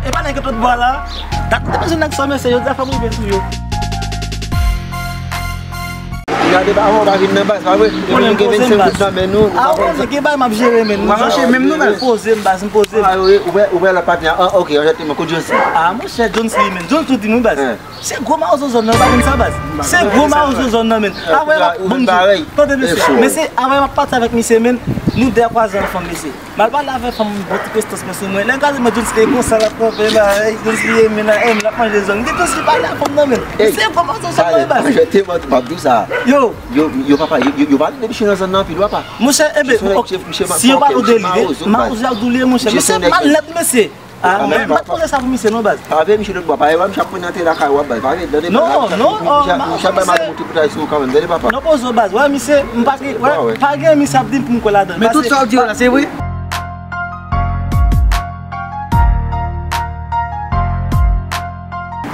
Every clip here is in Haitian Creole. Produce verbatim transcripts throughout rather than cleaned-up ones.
E pa nèg yo tout bò la. Dat m te bezwen nèg sa, mesye, yo di afè m rive sou yo. Gade ba, ou pa vin nan baz, pa vre? Depi nou gen vennsenk goud nan men nou, ou pa konn sa. Gen bagay m ap jere, men. Ou pa mache menm non, baz? M poze m, baz, m poze m. Ou wè lòt patnè an, ok, anjètman, kote Jones ye? Ah, monchè, Jones li menm. Jones ou di m, wi, baz. Se gwo mawozo zòn nan, ou pa konn sa, baz. Se gwo mawozo zòn nan, men. Avè m ap, bon, tande, mesye. Mesye, avè m ap pati avèk misye, men. Nou de a kwaze ansanm, mesye. M al pale avè fanm, bon ti prestans mwen sou mwen. Lè m gade mwen Jones li konsa l ap kanpe la, Jones li ye men la, m l ap manje zòn. M di Jones li pale a fanm nan, men. Se gwo mawozo zòn nan, wi, baz. Anjètman, m ap di w sa. Yo. Yo, yo, papa, yo, yo, yo pale de misye nan zòn nan anpil, papa. Monchè, ebe, si yo pale w de li, mawozo y ap di w li ye, monchè. Misye mal nèt, mesye. Ah, men m pa t konnen sa pou misye non, baz. Pa vle misye lòt bò, pa vle misye ap pran nan tè lakay w ap baz. Pa vle, tande. Non, non, misye ap bay mal monte pou tay sou ou kanmenm, tande papa. Non, poze w, baz. Wè, misye, m pa gen, wè, pa gen misye ap di m pou m kwè ladan l. Men tout sa w di yo la, se vre?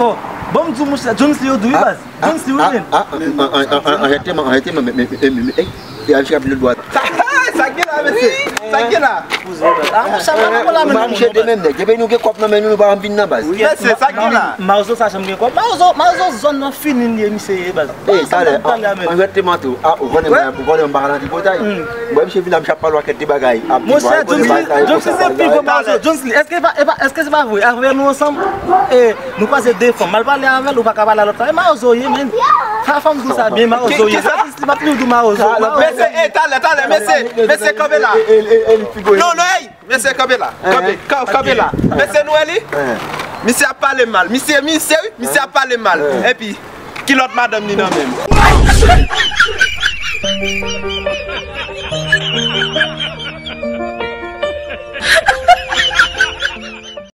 Oh, bon, m di w, monchè, Jones li yo di w, wi, baz. Jones li, wi, men. Anjètman, anjètman, men, men, men, men, ey, e al chita pi lòt bò. Sa k gen la, mesye? Sa k gen la? Ah, monchè, mwen pa konn la, men. Misye de menm nèg. Depi nou gen kòb nan men nou, nou pa janm vin nan baz. Mesye, sa k gen la? Mawozo sa janm gen kòb. Mawozo, mawozo zòn nan fini li ye, misye ye, baz. Ey, talè, anjètman tou. Ah, ou konnen mwen, ou konnen mwen pa ka nan tripotay. Mwen, misye vin la, misye ap pale w kèk de bagay. Monchè, Jones li, Jones li se pi gwo mawozo. Jones li, èske pa, e pa, èske se pa vre? Avè nou ansanm, e, nou kwaze de fanm. M al pale avè l, ou pa ka pale a lòt la. E mawozo ye, men. Sa fanm di w sa byen, mawozo ye. Sa Jones li, m ap toujou di w mawozo. Mesye, e, talè, talè, mesye, mesye, kanpe la. Non, non, ey, mesye, kanpe la. Kanpe, kanpe la. Mesye, nou wè li? Misye ap pale mal. Misye, misye, wi, misye ap pale mal. Epi, ki lòt madanm li nan men l?